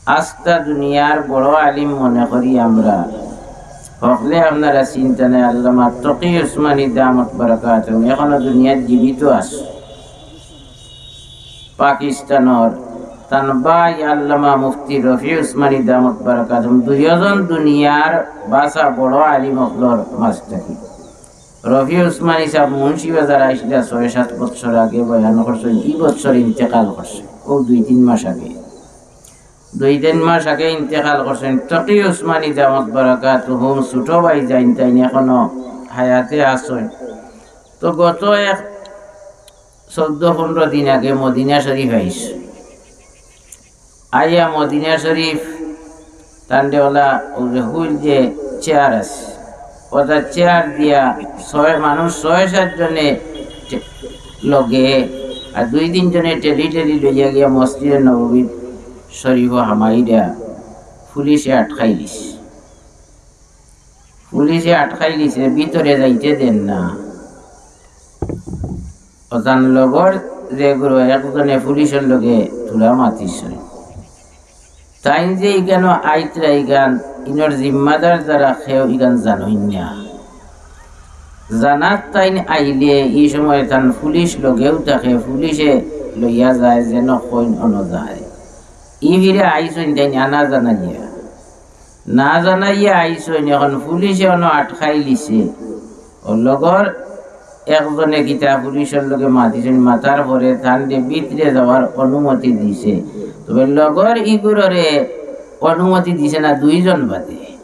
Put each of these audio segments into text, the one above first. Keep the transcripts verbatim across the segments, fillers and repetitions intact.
আস্তা দুনিয়ার বড় আলিম মনে করি আমরা। হকলে আপনারা চিন্তা নাই, আল্লামা তকি উসমানী দামত বারাকাতুহুম এখনো দুনিয়াত জীবিত আছে। পাকিস্তানর তান ভাই আল্লামা মুফতি রফি উসমানী দামত বারাকাতুহুম দুইজন দুনিয়ার বাসা বড় আলিম অকলর মাঝ থাকি। রফি উসমানী সাহেব মুন্সিবাজার আইসলা ছয় সাত বছর আগে বয়ান করছইন, ই বছর ইন্তেকাল করছে, ও দুই তিন মাস আগে। দুই তিন মাস আগে ইন্তেকাল করছইন। তকি উসমানী দামত বারাকাতুহুম ছোট ভাইজান তাইন এখনো হায়াতে আছইন। তো গত এক চৌদ্দ পনরো দিন আগে মদিনা শরীফ আইছইন। আইয়া মদিনা শরীফ তানরে ওলা ওই যে হুইল যে চেয়ার আছে, ওটা চেয়ার দিয়া ছয় মানুষ, ছয় সাত জনে টে-, লগে আর দুই তিন জনে ঠেলি ঠেলি লইয়া গিয়া মসজিদে নববী শরীফ হামাইরা পুলিশে আটকাই দিছে। পুলিশে আটকাই দিছে, ভিতরে যাইতে দেন না। অজান লগর যে গুরু একজনে পুলিশর লগে তুলা মাতিছইন। তাইন যে ইখানো আইতরা ইখান, ইনর জিম্মাদার যারা কেউ ইখান জানইন না। জানাত তাইন আইলে ই সময় তান পুলিশ লগেউ থাকে, পুলিশে লইয়া যায় যেন কইন অনো যায়। ই ফিরে আইছইন তাইন আনা জানাইয়া। না জানাইয়া আইছইন, এখন পুলিশে অনো আটকাই লিছে। ও লগর একজনে কিতা পুলিশর লগে মাতিছইন, মাতার পরে তানরে ভিতরে যাওয়ার অনুমতি দিছে। তবে লগর ইগুররে অনুমতি দিছে না দুইজন বাদে,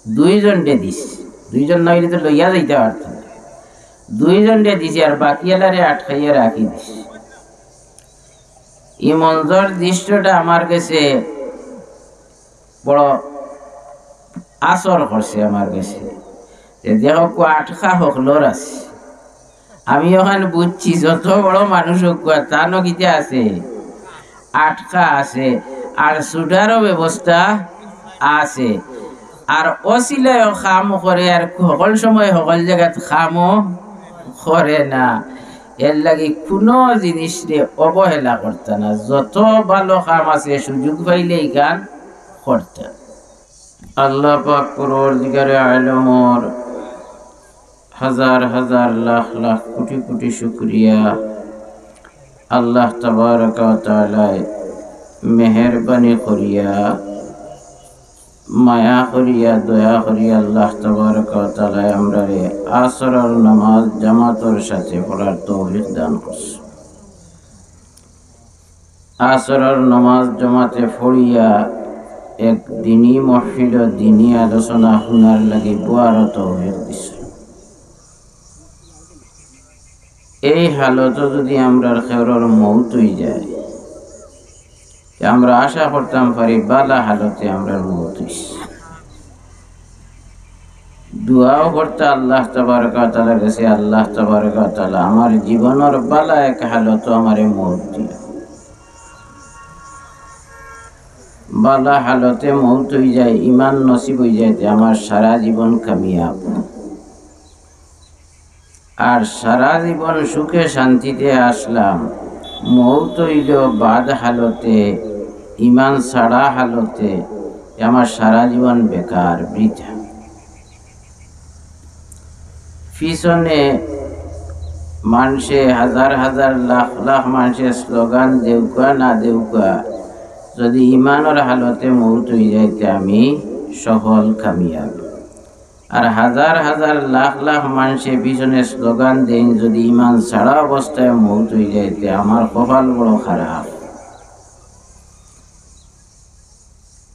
দুইজনরে দিছে। দুইজন না অইলে তো লইয়া যাইতা পারতা না। দুইজনরে দিছে আর বাকিআলারে আটকাইয়া রাখি দিছে। ই মঞ্জর দৃশ্যটা আমার গেছে বড় আসর করছে আমার গেছে। যে দেখো, কু আটকা হকলর আছে। আমি অখান বুঝছি, যত বড় মানুষ অউক, তানও কিতা আছে, আটকা আছে, আর ছুটারও ব্যবস্থা আছে। আর অছিলায়ও কাম করে, আর হকল সময় হকল জাগাত কামও করে না। এর লাগি কুনু জিনিসরে অবহেলা করতা না, যত ভালো কাম আছে সুযোগ পাইলে ইখান করতা। আল্লাহ পাক পরওয়ারদিগারে আলমর হাজার হাজার লাখ লাখ কোটি কোটি শুকরিয়া। আল্লাহ তাবারাকা ওয়া তাআলায় মেহেরবানি করিয়া, মায়া করিয়া, দয়া করিয়া আল্লাহ তাবারাকা ওয়া তাআলায় আমরারে আসরর নামাজ জামাতর সাথে পড়ার তৌফিক দান করছে। আসরর নামাজ জমাতে পড়িয়া এক দিনী মহফিল, দিনী আলোচনা হুনার লাগি বওয়ারও তৌফিক দিছে। এই হালতো যদি আমরার কেউরর মউত অইযায়, তে আমরা আশা করতাম পারি বালা হালতে আমরার মউত অইছে। দোয়াও করতা আল্লাহ তাবারাকা ওয়া তাআলার গেছে, "আল্লাহ তাবারাকা ওয়া তাআলা, আমার জীবনর বালা এক হালতো আমারে মউত দিও।" বালা হালতে মউত অইযায়, ইমান নসিব অইযায়, তে আমার সারা জীবন কামিয়াব। আর সারা জীবন সুখে শান্তিতে আসলাম, মউত অইলো বাদ হালতে, ইমান ছাড়া হালতে, তে আমার সারা জীবন বেকার, বৃথা। পিছনে মানষে হাজার হাজার লাখ লাখ মানষে স্লোগান দেউকা না দেউকা, যদি ইমানর হালতে মউত অইযায়, তে আমি সফল কামিয়াব। আর হাজার হাজার লাখ লাখ মানষে পিছনে স্লোগান দেইন, যদি ইমান ছাড়া অবস্থায় মউত অইযায়, তে আমার কপাল বড় খারাপ।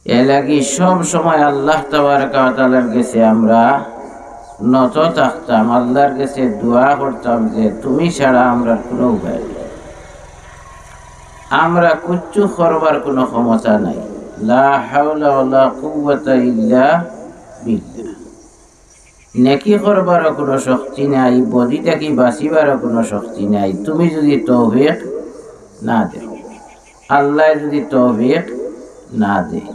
এর লাগি সব সময় আল্লাহ তাবারাকা ওয়া তাআলার গেছে আমরা নত থাকতাম, আল্লাহর গেছে দোয়া করতাম যে, "তুমি ছাড়া আমরার কুনু উপায় নাই, আমরা কুচ্ছু করবার কুনু ক্ষমতা নাই।" লা হাওলা ওয়ালা কুওয়াতা ইল্লা বিল্লাহ। নেকি করবারও কুনু শক্তি নাই, বদি থাকি বাঁচিবারও কুনু শক্তি নাই, তুমি যদি তৌফিক না দেও, আল্লায় যদি তৌফিক না দেয়।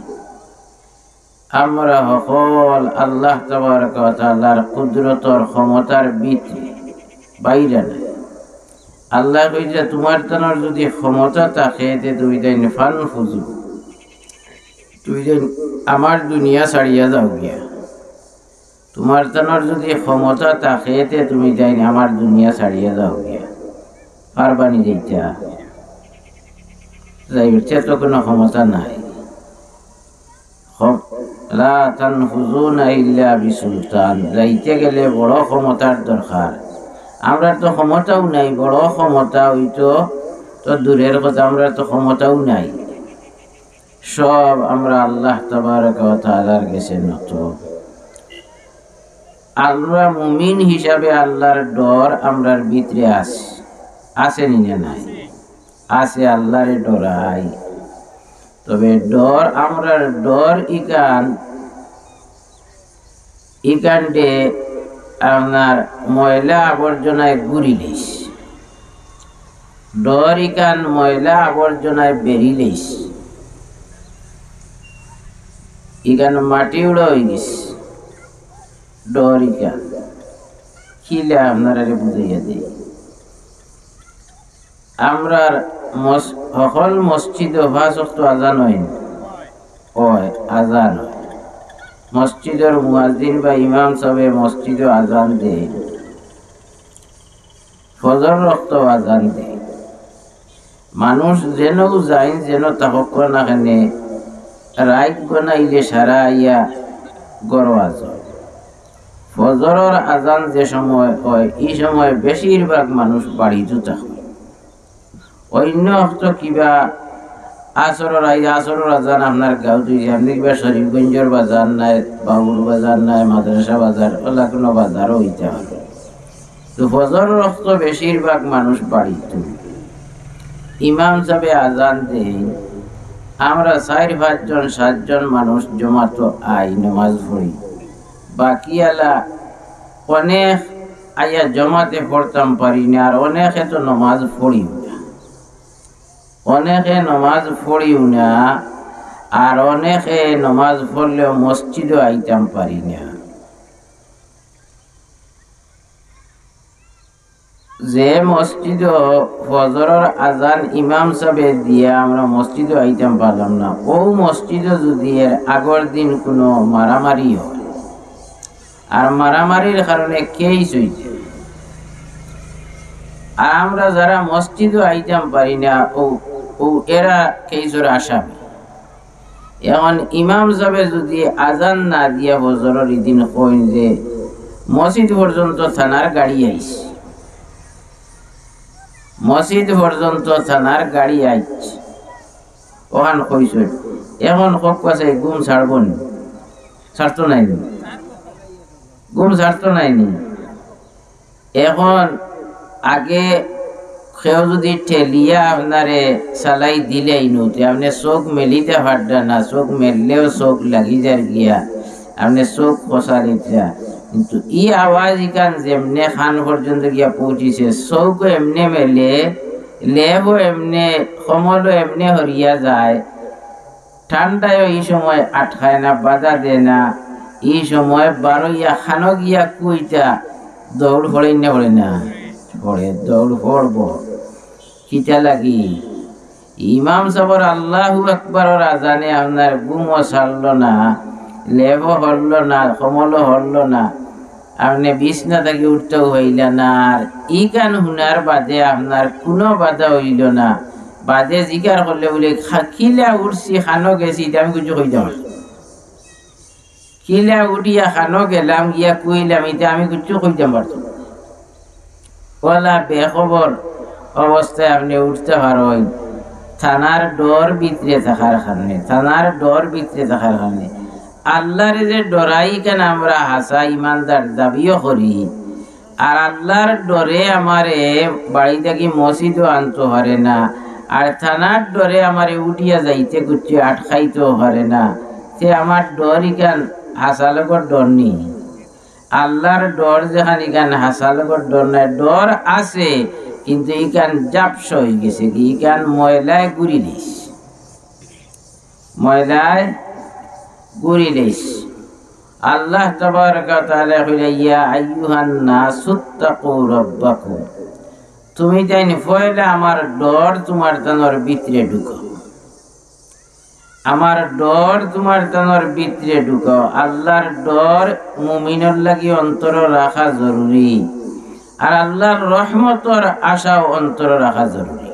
আমরা হকল আল্লাহ তাবারাকা ওয়া তাআলার কুদরতর ক্ষমতার ভিতরে, বাইরে নাই। আল্লায় কইছে, "তুমার তানর যদি ক্ষমতা থাকে, তে তুমি তাইন ফানফুজু।" তুমি যেন আমার দুনিয়া ছাড়িয়া যাও গিয়া। তুমার তানর যুদি ক্ষমতা থাকে, তে তুমি যেন আমার দুনিয়া ছাড়িয়া যাও গিয়া। পারবানি যাইতা? যাই, ইটা তো কুনু ক্ষমতা নাই। ক্ষম-, লা তানফুযুনা ইল্লা বিসুলতান। যাইতে গেলে বড় ক্ষমতার দরকার। আমরার তো ক্ষমতাও নাই, বড় ক্ষমতা অইতো তো দূরের কথা, আমরার তো ক্ষমতাও নাই। সব আমরা আল্লাহ তাবারাকা ওয়া তাআলার গেছে নত। আমরা মুমিন হিসাবে আল্লাহর ডর আমরার ভিতরে আছে, আছে নি না নাই? আছে, আল্লাহরে ডরাই। তবে ডর, আমরার ডর ইখান, ইখানরে আপনার ময়লা আবর্জনায় গুরিলিছে। ডর ইখান ময়লা আবর্জনায় বেরিলিছে। ইখান মাটি উড়া অইগেছে। ডর ইখান কিলা আপনারারে বুঝাইয়া দেই। আমরার মস-, হকল মসজিদো পাঁচ ওয়াক্ত আজান অয় নি? অয়, আজান অয়। মসজিদর মুয়াজ্জিন বা ইমাম সাবে মসজিদো আজান দেইন, ফজর ওয়াক্ত আজান দেইন। মানুষ যেনউ যাইন, যেন থাকউক্কা না কেনে, রাইত গনাইলে সারা আইয়া ঘরো আজান। ফজরর আজান যে সময় অয়, ই সময় বেশিরভাগ মানুষ বাড়িত থাকে। অইন্য ওয়াক্ত কিবা আসরর আই-, আসরর আজান আপনার গাঁওত অইছে, আপনে কিবা শরীফগঞ্জর বাজার নায়, বাবুর বাজার নায়, মাদ্রাসা বাজার, অলা কুনু বাজারও অইতে পারে। তো ফজরর ওয়াক্ত বেশিরভাগ মানুষ বাড়িত। ইমাম সাবে আজান দেইন, আমরা চাইর পাঁচজন, সাতজন মানুষ জমাতো আই, নমাজ পড়ি। বাকি আলা অনেক আইয়া জমাতে পড়তাম পারি না, আর অনেকে তো নমাজ পড়িও না। অনেকে নমাজ পড়িও না, আর অনেকে নমাজ পড়লেও মসজিদো আইতাম পারি না। যে মসজিদো ফজরর আজান ইমাম সাবে দিয়া আমরা মসজিদো আইতাম পারলাম না, অউ মসজিদো যুদি এর আগর দিন কুনু মারামারি অয়, আর মারামারির কারণে কেইস অইছে, আর আমরা যারা মসজিদো আইতাম পারি না, অউ, অউ এরা কেইসর আসামি। এখন ইমাম সাবে যুদি আজান না দিয়া ফজরর ইদিন কইন যে মসজিদ পর্যন্ত থানার গাড়ি আইছে, মসজিদ পর্যন্ত থানার গাড়ি আইছে, অখান কইছইন। এখন কউক্কা চাই, ঘুম ছাড়বো নি? ছাড়তো নায় নি? ঘুম ছাড়তো নায় নি? এখন আগে কেউ যুদি ঠেলিয়া আপনারে চালাই দিলাইনু, তে আপনে চউখ মেলিতা পাররা না, চউখ মেললেও চউখ লাগি যার গিয়া, আপনে চউখ কষালিতা। কিন্তু ই আওয়াজ ইখান যেমনে কান পর্যন্ত গিয়া পৌঁছিছে, চউখও এমনে মেলে, লেফও এমনে, কমলও এমনে হরিয়া যায়। ঠান্ডায়ও ই সময় আটকায় না, বাধা দেয় না। ই সময় বারইয়া কানো গিয়া কুইতা দৌড় পড়ে না, পড়ে না? পড়ে, দৌড় পড়বো। কিতা লাগি? ইমাম সাবর আল্লাহু আকবরর আজানে আপনার ঘুমও ছাড়লো না, লেফও হরলো না, কমলও হরলো না। আপনে বিছনা থাকি উঠতেও অইলা না, আর ইখান হুনার বাদে আপনার কুনু বাধা অইলো না। বাদে জিকার করলে বুলে, "খা-, কিলা উঠছি, কানো গেছি, ইটা আমি কিচ্ছু কইতাম পারতাম না। কিলা উঠিয়া কানো গেলাম, গিয়া কইলাম, ইটা আমি কিচ্ছু কইতাম পারতাম না।" অলা বেখবর অবস্থায় আপনে উঠতা পারইন, থানার ডর ভিতরে থাকার কারণে, থানার ডর ভিতরে থাকার কারণে। আল্লারে যে ডরাই, ইখান আমরা হাছা ইমানদার দাবিও করি, আর আল্লার ডরে আমারে বাড়ি থাকি মসজিদও আনতো পারে না, আর থানার ডরে আমারে উঠিয়া যাইতে কুচ্ছু আটকাইতো পারে না। তে আমার ডর ইখান হাছা লগর ডর নি? আল্লার ডর যেখান, ইখান হাছা লগর ডর নায়, ডর আছে, কিন্তু ইখান জাপসা অইগেছে গি, ইখান ময়লায় গুরিলিছে, ময়লায় গুরিলিছে। আল্লাহ তাবারাকা ওয়া তাআলায় কইলা, "ইয়া আইয়ুহান নাসুত্তাকু রাব্বাকুম।" তুমি তাইন পয়লা আমার ডর তুমার তানর ভিতরে ঢুকাও। আমার ডর তুমার তানর ভিতরে ঢুকাও। আল্লার ডর মুমিনর লাগি অন্তরো রাখা জরুরি, আর আল্লার রহমতর আশাও অন্তরো রাখা জরুরি।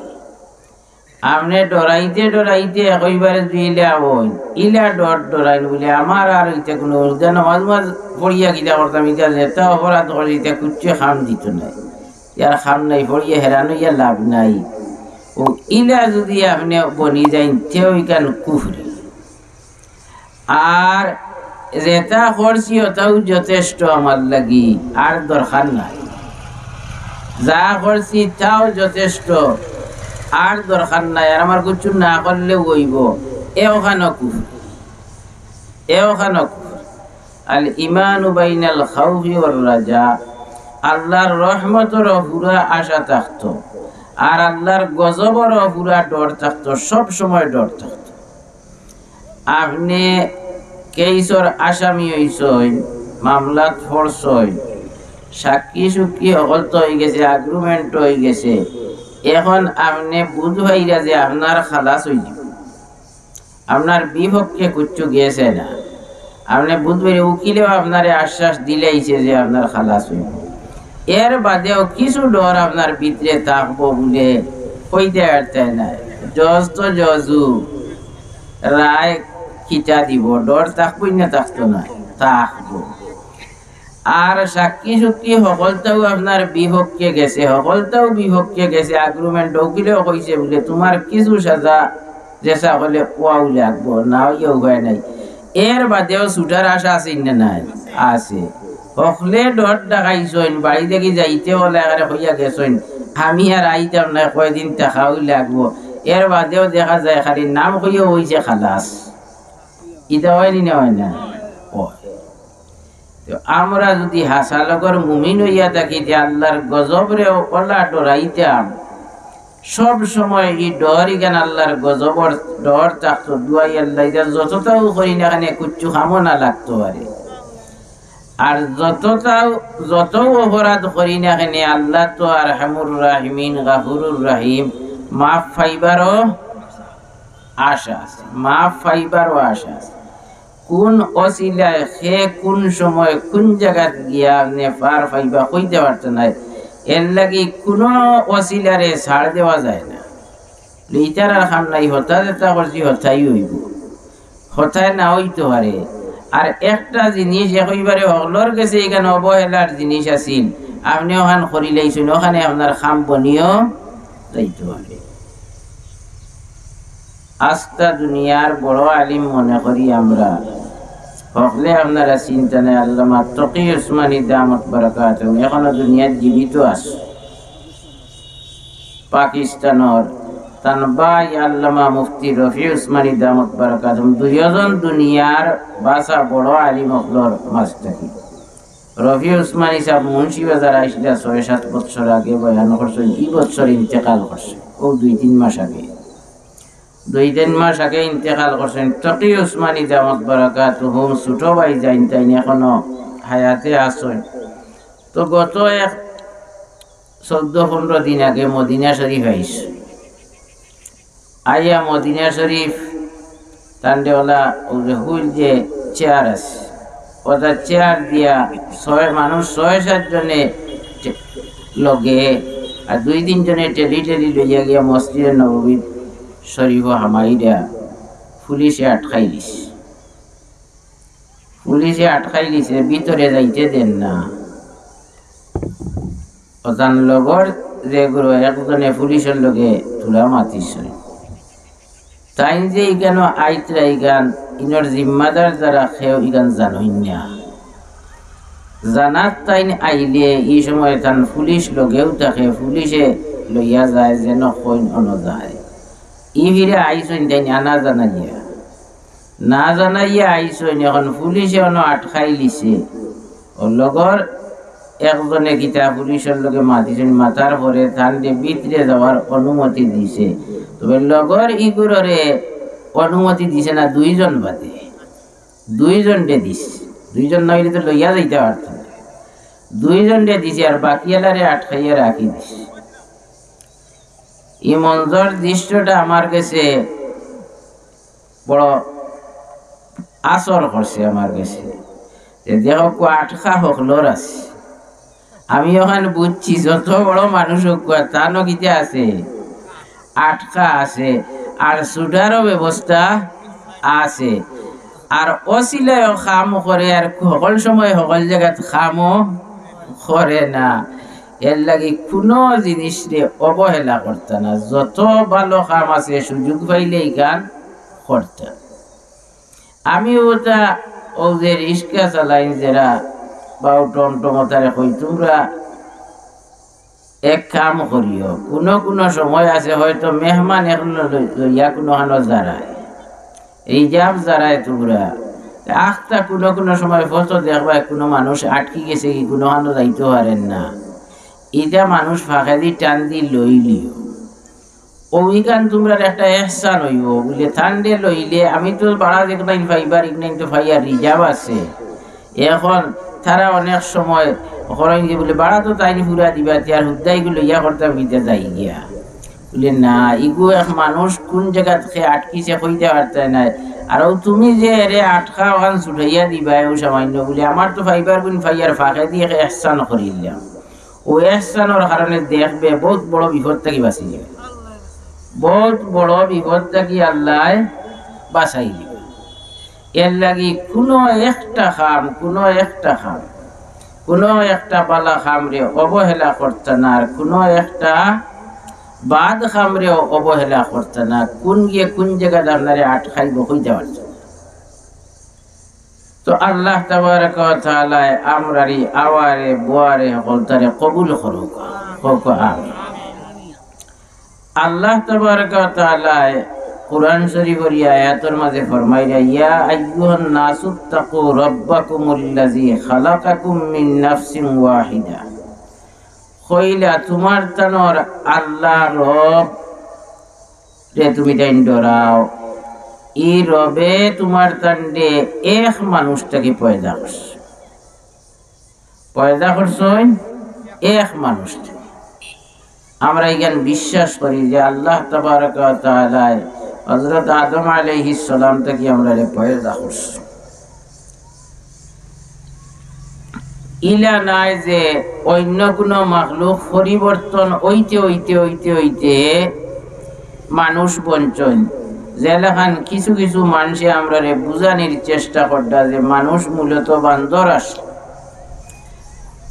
আপনে ডরাইতে ডরাইতে একইবারে যুদি ইলা অইন, ইলা ডর ডরাইন বুলে আমার আর ইতা কুনু উর্দা নমাজ মাজ পড়িয়া কিতা করতাম, ইতা যেতা অপরাধ করি ইতা কুচ্ছু কাম দিতো নায়, ইয়ার কাম নাই, পড়িয়া হেরান অইয়া লাভ নাই। অউ ইলা যুদি আপনে বনি যাইন, তেউ ইখান কুফরি। আর যেতা করছি অতাউ যথেষ্ট আমার লাগি, আর দরকার নাই। যা করছি তাও যথেষ্ট, আর দরকার নাই, আর আমার কুচ্ছু না করলেও অইবো, এও খানো কুফরি, এও খানো কুফরি। আল ইমানু বাইনাল খাউফি ওয়ার রাজা, আল্লার রহমতরও পুরা আশা থাকতো, আর আল্লার গজবরও পুরা ডর থাকতো, সব সময় ডর থাকতো। আপনে কেইসর আসামি অইছইন, মামলাত পড়ছইন, সাক্ষী সুক্ষী হকলতা অইগেছে, agreement অইগেছে, এখন আপনে বুঝ পাইরা যে আপনার খালাস অইযিবো, আপনার বিপক্ষে কুচ্ছু গেছে না, আপনে বুঝ পাইরা উকিলেও আপনারে আশ্বাস দিলাইছে যে আপনার খালাস অইবো, এর বাদেও কিছু ডর আপনার ভিতরে থাকবো বুলে কইতে পারতায় নায়। জজ তো জজউ, রায় কিতা দিবো, ডর থাকবোই না থাকতো নায়? থাকবো। আর সাক্ষী সুক্ষী হকলতাউ আপনার বিপক্ষে গেছে, হকলতাউ বিপক্ষে গেছে, agreement উকিলেও কইছে বুলে তুমার কিছু সাজা যেসা অইলে অওয়াউ লাগবো, না অইয়া উপায় নাই। এর বাদেও ছুটার আশা আছে না নাই? আছে। হকলে ডর দেখাইছইন, বাড়ি থাকি যাইতে অইলে একেবারে কইয়া গেছইন, আমি আর আইতাম নায়, কয়দিন থাকাউ লাগবো। এর বাদেও দেখা যায় খালি নাম কইয়া অইছে খালাস। ইতা অয়নি না অয় না? অয়। তো আমরা যুদি হাছা লগর মুমিন অইয়া থাকি, তে আল্লার গজবরে অলা ডরাইতাম, সব সময় ই ডর ইখান আল্লার গজবর ডর থাকতো, দুয়াই আল্লা ইখান যততাউ করি না কেনে কুচ্ছু কামো না লাগতো পারে। আর যততাউ, যতউ অপরাধ করি না কেনে আল্লা তো আরহামুর রাহিমিন, গাফুরুর রাহিম, মাফ পাইবারও আশা আছে, মাফ পাইবারও আশা আছে। কুন অছিলায় কে কুন সময় কুন জাগাত গিয়া আপনে পার পাইবা কইতে পারতা নায়। এরলাগি কুনু অছিলারে ছাড় দেওয়া যায় না। ইতার আর কাম নাই, হতা যেতা করছি হতাউ অইবো, হতায় না অইতো পারে। আর একটা জিনিস একইবারে হকলর গেছে ইখান অবহেলার জিনিস আছিল, আপনে অখান করিলাইছইন, অখানে আপনার কাম বনিও যাইতো পারে। আস্তা দুনিয়ার বড় আলিম মনে করি আমরা। হকলে আপনারা চিনতা নায়, আল্লামা তকি উসমানী দামাত বারাকাতুহুম এখনো দুনিয়াত জীবিত আছে। পাকিস্তানর তান ভাই আল্লামা মুফতি রফি উসমানী দামাত বারাকাতুহুম দুইওজন দুনিয়ার বাছা বড় আলিম হকলর মাঝ থাকি। রফি উসমানী সাব মুন্সিবাজার আইসলা ছয় সাত বৎসর আগে বয়ান করছইন, ই বৎসর ইন্তেকাল করছইন, অউ দুই তিন মাস আগে। দুই তিন মাস আগে ইন্তেকাল করছইন। তকি উসমানী দামাত বারাকাতুহুম ছুটো ভাইজাইন তাইন এখনো হায়াতে আছইন। তো গত এক চৌদ্দ পনরো দিন আগে মদিনা শরিফ আইছইন। আইয়া মদিনা শরিফ তানরে অলা অউ যে হুইল যে চেয়ার আছে, অতা চেয়ার দিয়া ছয় মানুষ, ছয় সাত জনে টে-, লগে আর দুই তিন জনে ঠেলি ঠেলি লইয়া গিয়া মসজিদে নববী শরিফো হামাইরা পুলিশে আটকাই দিছে। পুলিশে আটকাই দিছে, ভিতরে যাইতে দের না। অতান লগর যেগুলো একজনে পুলিশর লগে তুলা মাতিছইন। তাইন যে ইখানো আইতরা ইখান, ইনর জিম্মাদার যারা কেউ ইখান জানইন না। জানাত তাইন আইলে ই সময় তান পুলিশ লগেউ থাকে, পুলিশে লইয়া যায়, যেন কইন অনো যায়। ই ফিরে আইছইন তাইন আনা জানাইয়া। না জানাইয়া আইছইন, এখন পুলিশে অনো আটকাই লিছে। অউ লগর একজনে কিতা পুলিশর লগে মাতিছইন, মাতার পরে তানরে ভিতরে যাওয়ার অনুমতি দিছে। তবে লগর ইগুররে অনুমতি দিছে না, দুইজন বাদে। দুইজনরে দিছে। দুইজন না অইলে তো লইয়া যাইতা পারতা না। দুইজনরে দিছে, আর বাকিআলারে আটকাইয়া রাখি দিছে। ই মঞ্জর দৃশ্যটা আমার গেছে বড় আসর করছে আমার গেছে। যে দেখউক্কা আটখা হকলর আছে। আমি অখান বুঝছি, যত বড় মানুষ অউক্কা, তানও কিতা আছে? আটখা আছে। আর সুডারও ব্যবস্থা আছে। আর অছিলায়ও কাম করে, আর হকল সময় হকল জাগাত কামও করে না। এরলাগি কুনু জিনিসরে অবহেলা করতা না। যত ভালা কাম আছে, সুযোগ পাইলে ইখান করতা। আমি অতা, অউ যে রিক্সা চালাইন যেরা, বা অউ টমটম অতারে কই, তুমরা এক কাম করিও, কুনু কুনু সময় আছে হয়তো মেহমান অকলরে লই-, লইয়া কুনুখানো যারায়, রিজার্ভ যারায় তুমরা, আখতা কুনু কুনু সময় পথো দেখবায় কুনু মানুষ আটকি গেছে কি কুনুখানো যাইতো পারের না, ইতা মানুষ ফাঁকেদি টান দি লইলিও। অউ ইখান তুমরার একটা এহসান অইবো, বুলে তানরে লইলে আমি তো ভাড়া যেগু পাইবার ইগু নাইন তো পাইয়ার রিজার্ভ আছে। এখন তারা অনেক সময় করইন যে বুলে ভাড়া তো তাইন পুরা দিবা, তে আর হুদ্দা ইগু লইয়া করতাম কিতা যাইগিয়া। বুলে না, ইগু এক মানুষ কুন জাগাত কে আটকিছে কইতা পারতায় নায়। আর অউ তুমি যে এরে আটখা অখান ছুটাইয়া দিবায় অউ সামাইন্য, বুলে আমার তো পাইবার গুইন পাইয়ার ফাঁকেদি এক এহসান করিলাম। অউ এহসানর কারণে দেখবে বউত বড় বিপদ থাকি বাঁচি যাইবে, বউত বড় বিপদ থাকি আল্লায় বাঁচাই দিবা। এরলাগি কুনু একটা কাম, কুনু একটা কাম, কুনু একটা ভালা কামরে অবহেলা করতা না, আর কুনু একটা বাদ কামরেও অবহেলা করতা না। কুন গিয়ে কুন জাগাত আপনারে আটকাইবো কইতা পারতা না। তো আল্লাহ তাবারাকা ওয়া তাআলায় আমরারে, আওয়ারে, বুয়ারে হকলতারে কবুল করউক, কউক আমিন। আল্লাহ তাবারাকা ওয়া তাআলায় কুরআন শরীফর ই আয়াতর মাঝে ফরমাইরা, "ইয়া আইয়ুহান নাসুত্তাকু রাব্বাকুমুল্লাযী খালাকাকুম মিন নাফসিন ওয়াহিদা।" কইলা, তুমার তানর আল্লাহ রব রে তুমি তাইন ডরাও। ই রবে তুমার তানরে এক মানুষ থাকি পয়দা করছে। পয়দা করছইন এক মানুষ থাকি। আমরা ইখান বিশ্বাস করি যে আল্লাহ তাবারাকা ওয়া তাআলায় হযরত আদম আলাইহিস সালাম থাকি আমরারে পয়দা করছে। ইলা নায় যে অইন্য কুনু মাখলুক পরিবর্তন অইতে অইতে অইতে অইতে মানুষ বনছইন। যেলাখান কিছু কিছু মানষে আমরারে বুঝানির চেষ্টা কররা যে মানুষ মূলত বান্দর আছলা।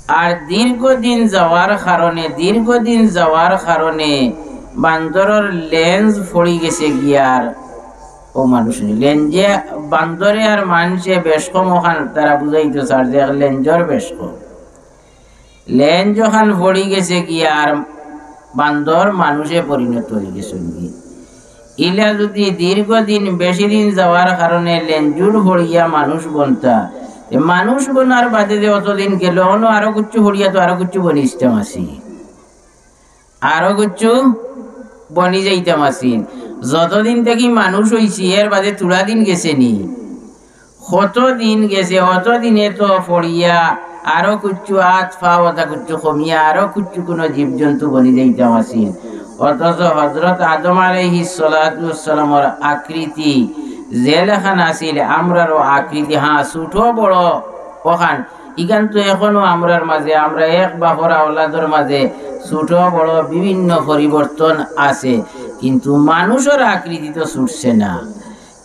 আর দীর্ঘদিন যাওয়ার কারণে, দীর্ঘদিন যাওয়ার কারণে বান্দরর লেঞ্জ পড়ি গেছে গিয়ার অউ মানুষ নি। লেঞ্জে, বান্দরে আর মানষে বেশকম অখান তারা বুঝাইতো চার যে লেঞ্জর বেশকম। লেঞ্জ অখান পড়ি গেছে গিয়ার বান্দর মানুষে পরিণত অইগেছে গি। ইলা যুদি দীর্ঘদিন, বেশি দিন যাওয়ার কারণে লেঞ্জুর পড়িয়া মানুষ বনতা, তে মানুষ বনার বাদে যে অতদিন গেল, অনো আরো কিচ্ছু পড়িয়া তো আরো কিচ্ছু বনিছতাম আছিল। আরো কিচ্ছু বনি যাইতাম আছিল। যতদিন থাকি মানুষ অইছি, এর বাদে থুড়া দিন গেছে নি? কত দিন গেছে, অত দিনে তো পড়িয়া আরো কিচ্ছু আত পাও অতা কিচ্ছু কমিয়া আরো কিচ্ছু কুনু জীবজন্তু বনি যাইতাম আছিল। অথচ হযরত আদম আলাইহিস সালাতু ওয়াস সালামর আকৃতি যেলাখান আছিল, আমরারও আকৃতি, হ্যাঁ, ছোট বড় অখান ইখান তো এখনো আমরার মাঝে, আমরা এক বাপর আওলাদর মাঝে ছোট বড় বিভিন্ন পরিবর্তন আছে, কিন্তু মানুষর আকৃতি তো ছুটছে না।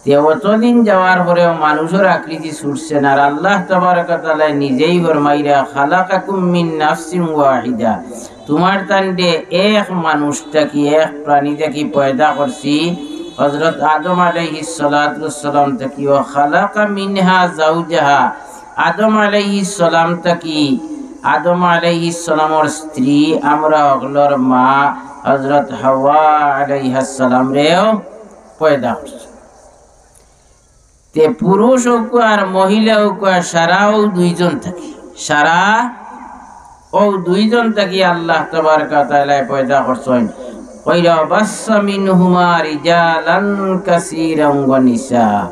তে অতদিন যাওয়ার পরেও মানুষর আকৃতি ছুটছে না। আর আল্লাহ তাবারাকা তাআলা নিজেই ফরমাইরা, "খালাকাকুম মিন নাফসিন ওয়াহিদা", তুমার তানরে এক মানুষ থাকি, এক প্রাণী থাকি পয়দা করছি, হযরত আদম আলাইহিস সালাতু ওয়াস সালাম থাকি। "ওয়া খালাকা মিনহা যাওজাহা", আদম আলাইহিস সালাম থাকি, আদম আলাইহিস সালামর স্ত্রী, আমরা হকলর মা হযরত হাওয়া আলাইহাস সালামরেও পয়দা করছি। তে পুরুষ অউক্কা আর মহিলা অউক্কা, সারা অউ দুইজন থাকি, সারা অউ দুইজন থাকি আল্লাহ তাবারাকা ওয়া তাআলায় পয়দা করছইন। কইরা, "বাসসা মিনহুমা রিজালান কাসীরান ওয়া নিসা।"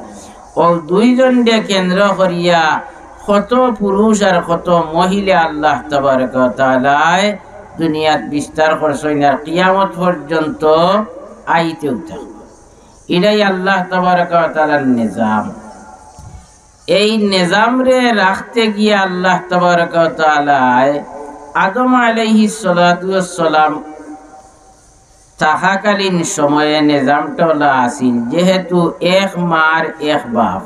অউ দুইজনরে কেন্দ্র করিয়া কত পুরুষ আর কত মহিলা আল্লাহ তাবারাকা ওয়া তাআলায় দুনিয়াত বিস্তার করছইন, আর কিয়ামত পর্যন্ত আইতেউ থাকবা। ইটাই আল্লাহ তাবারাকা ওয়া তাআলার নিজাম। এই নিজামরে রাখতে গিয়া আল্লাহ তাবারাকা ওয়া তাআলায় আদম আলাইহিস সালাতু ওয়াস সালাম থাকাকালীন সময়ে নিজামটা অলা আছিল, যেহেতু এক মার এক বাপ,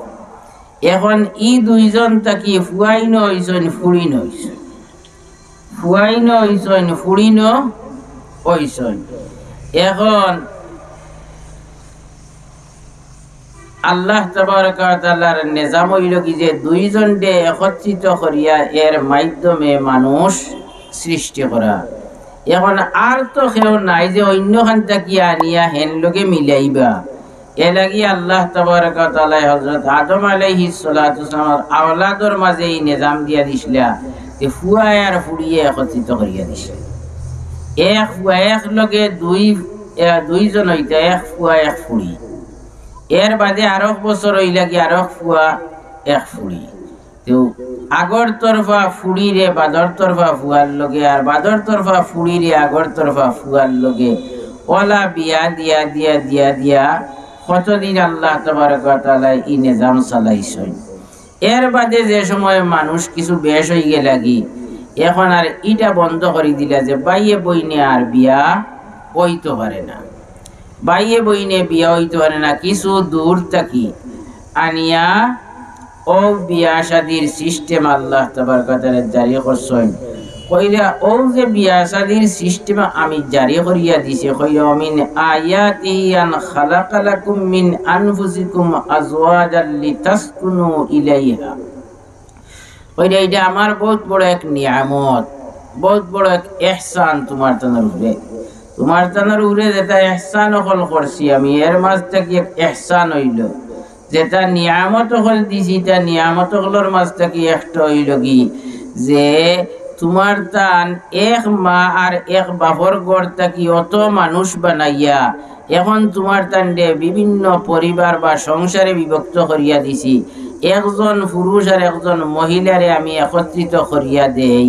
এখন ই দুইজন থাকি ফুয়াইনও অইছইন, ফুড়িনও অইছইন, ফুয়াইনও অইছইন, ফুড়িনও অইছইন। এখন আল্লাহ তাবারাকা ওয়া তাআলার নিজাম অইলো কি যে দুইজনরে একত্রিত করিয়া এর মাধ্যমে মানুষ সৃষ্টি করা। এখন আর তো কেউ নাই যে অইন্যখান থাকি আনিয়া হেন লগে মিলাইবা। এর লাগি আল্লাহ তাবারাকা ওয়া তাআলায় হযরত আদম আলাইহিস সালাতু ওয়াস সালামর আওলাদর মাঝে ই নিজাম দিয়া দিছলা যে ফুয়া আর ফুড়িয়ে একত্রিত করিয়া দিছলা। এক ফুয়া এক লগে দুই, এ, দুইজন অইতা, এক ফুয়া এক ফুড়ি। এর বাদে আরক বছর অইলা গি আরক ফুয়া এক ফুড়ি। তো আগর তরফা ফুড়িরে বাদর তরফা ফুয়ার লগে, আর বাদর তরফা ফুড়িরে আগর তরফা ফুয়ার লগে, অলা বিয়া দিয়া দিয়া দিয়া দিয়া কতদিন আল্লাহ তাবারাকা ওয়া তাআলায় ই নিজাম চালাইছইন। এর বাদে যে সময় মানুষ কিছু বেশ অইগেলা গি, এখন আর ইটা বন্ধ করি দিলা যে ভাইয়ে বইনে আর বিয়া অইতো পারে না, ভাইয়ে বইনে বিয়া অইতো পারে না, কিছু দূর থাকি আনিয়া অউ বিয়া শাদির system আল্লাহ তাবারাকা ওয়া তাআলায় জারি করছইন। কইরা অউ যে বিয়া শাদির system আমি জারি করিয়া দিছি, কইরা, "ওয়া মিন আয়াতিহি আন খালাকা লাকুম মিন আনফুসিকুম আজওয়াজাল লিতাসকুনু ইলাইহা।" কইরা, "ইটা আমার বউত বড় এক নিয়ামত, বউত বড় এক এহসান তুমার তানর উপরে। তুমার তানর উপরে যেটা এহসান অকল করছি আমি, এর মাঝ থাকি এক এহসান অইলো।" যেটা নিয়ামত অকল দিছি, ইটা নিয়ামত অকলর মাঝ থাকি একটা অইলো গি যে তুমার তান এক মা আর এক বাপর ঘর থাকি অত মানুষ বানাইয়া এখন তুমার তানরে বিভিন্ন পরিবার বা সংসারে বিভক্ত করিয়া দিছি। একজন পুরুষ আর একজন মহিলারে আমি একত্রিত করিয়া দেই,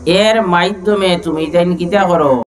এর মাধ্যমে তুমি তাইন কিতা করো?